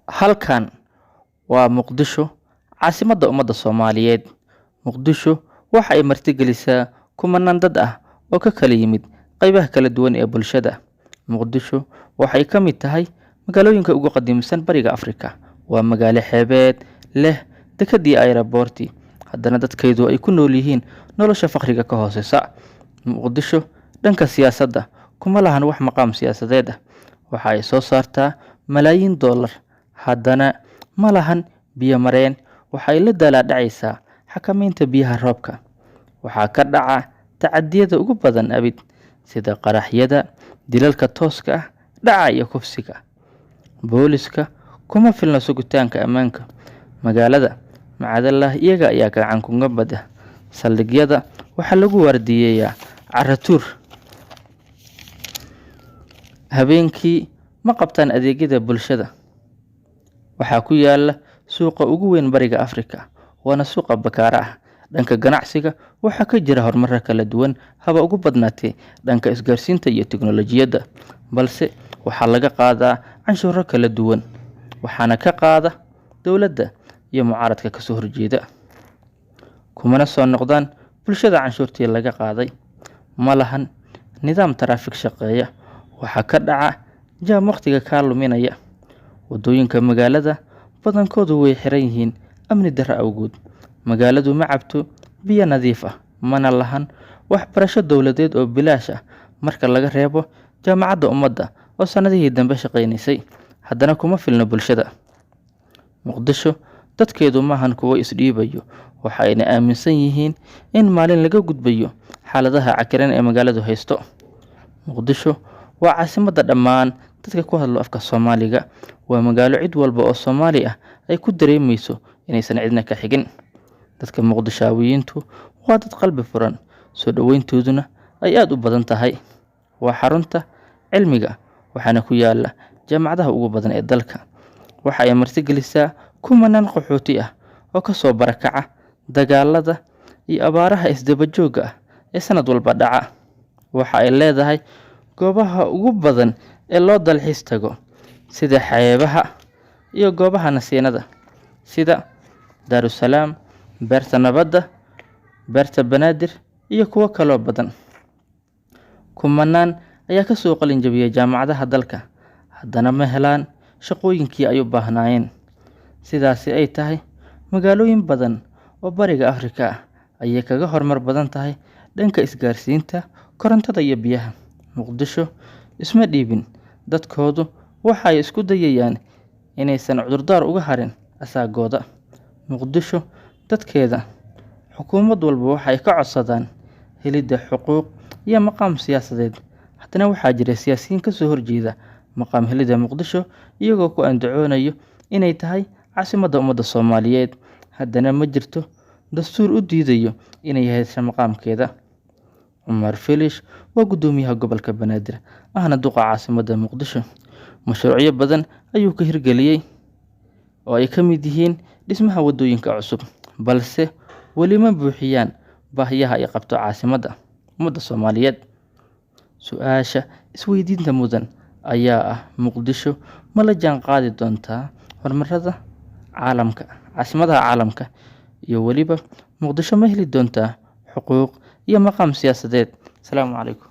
Halkan waa Muqdisho, caasimadda ummadda Soomaaliyeed. Muqdisho waxa ay martigelisaa kumanaan dad ah oo ka kala yimid qaybaha kala duwan ee bulshada. Muqdisho waxay ka mid tahay magaalooyinka ugu qadiimsan Bariga Afrika. Waa magaalo xeebeed leh dekad iyo airport, haddana dadkeedu ay ku nool yihiin nolosha faqriga ka hooseysa. Muqdisho dhanka siyaasadda kuma lahan wax maqaam siyaasadeed ah. Waxa ay soo saartaa malaayiin dollar, haddana ma lahan biyo mareen. Waxa ay la daalaa dhacaysaa xakameynta biyaha roobka. Waxaa ka dhaca tacadiyada ugu badan abid, sida qaraxyada, dilalka tooska ah, dhaca iyo kufsiga. Booliska kuma filna sugitaanka ammaanka magaalada, macadallah iyaga ayaa gacan kuga bada. Saldhigyada waxaa lagu waardiyeeyaa carro-tuur. Habeenkii ma qabtaan adeegyada bulshada. Waxaa ku yaala suuqa ugu weyn Bariga Afrika, waana suuqa Bakaara ah. Dhanka ganacsiga waxaa ka jira horumaro kala duwan, haba ugu badnaatee dhanka isgaarsiinta iyo tiknoolajiyadda, balse waxaa laga qaadaa canshuuro kala duwan, waxaana ka qaada dowladda iyo mucaaradka kasoo horjeeda. Kumana soo noqdaan bulshada canshuurtii laga qaaday. Ma lahan nidaam taraafik shaqeeya. Waxaa ka dhaca jaam waqtiga kaa luminaya. Waddooyinka magaalada badankoodu way xiran yihiin amni darro awgood. Magaaladu ma cabto biyo nadiif ah, mana lahan waxbarasho dowladeed oo bilaash ah marka laga reebo Jaamacadda Ummadda oo sanadihii dambe shaqeynaysay, haddana kuma filna bulshada. Muqdisho dadkeedu maahan kuwo isdhiibayo, waxa ayna aaminsan yihiin in maalin laga gudbayo xaaladaha cakiran ee magaaladu haysto. Muqdisho waa caasimadda dhammaan dadka ku hadla afka Soomaaliga. Waa magaalo cid walba oo Soomaali ah ay ku dareemeyso inaysan cidna ka xigin. Dadka Muqdishaawiyiintu waa dad qalbi furan, soo dhoweyntooduna ay aad u badan tahay. Waa xarunta cilmiga, waxaana ku yaala jaamacadaha ugu badan ee dalka. Waxa ay martigelisaa kumanaan qaxooti ah oo ka soo barakaca dagaalada iyo abaaraha isdaba joogga ah ee sanad walba dhaca. Waxa ay leedahay goobaha ugu badan ee loo dalxiis tago, sida xeebaha iyo goobaha nasiinada, sida Daarusalaam, Beerta Nabadda, Beerta Banaadir iyo kuwo kaloo badan. Kumanaan ayaa ka soo qalin jabiyay jaamacadaha dalka, haddana ma helaan shaqooyinkii ay u baahnaayeen. Sidaasi ay tahay, magaalooyin badan oo Bariga Afrika ah ayay kaga horumar badan tahay dhanka isgaarsiinta, korontada iyo biyaha. Muqdisho isma dhiibin, dadkoodu waxa ay isku dayayaan inaysan cudurdaar uga harin asaagooda. Muqdisho dadkeeda xukuumad walba waxa ay ka codsadaan helidda xuquuq iyo maqaam siyaasadeed. Haddana waxaa jira siyaasiyiin ka soo horjeeda maqaam helidda Muqdisho, iyagoo ku andacoonayo inay tahay caasimadda ummadda Soomaaliyeed. Haddana ma jirto dastuur u diidayo inay hesho maqaamkeeda. Cumar Filish waa guddoomiyaha gobolka Banaadir, ahna duqa caasimadda Muqdisho. Mashruucyo badan ayuu ka hirgeliyay oo ay ka mid yihiin dhismaha waddooyinka cusub, balse weli ma buuxiyaan baahiyaha ay qabto caasimadda ummadda Soomaaliyeed. Su'aasha isweydiinta mudan ayaa ah: Muqdisho ma la jaanqaadi doontaa horumarada caalamka, caasimadaha caalamka, iyo weliba Muqdisho ma heli doontaa xuquuq iyo maqaam siyaasadeed? Asalaamu calaykum.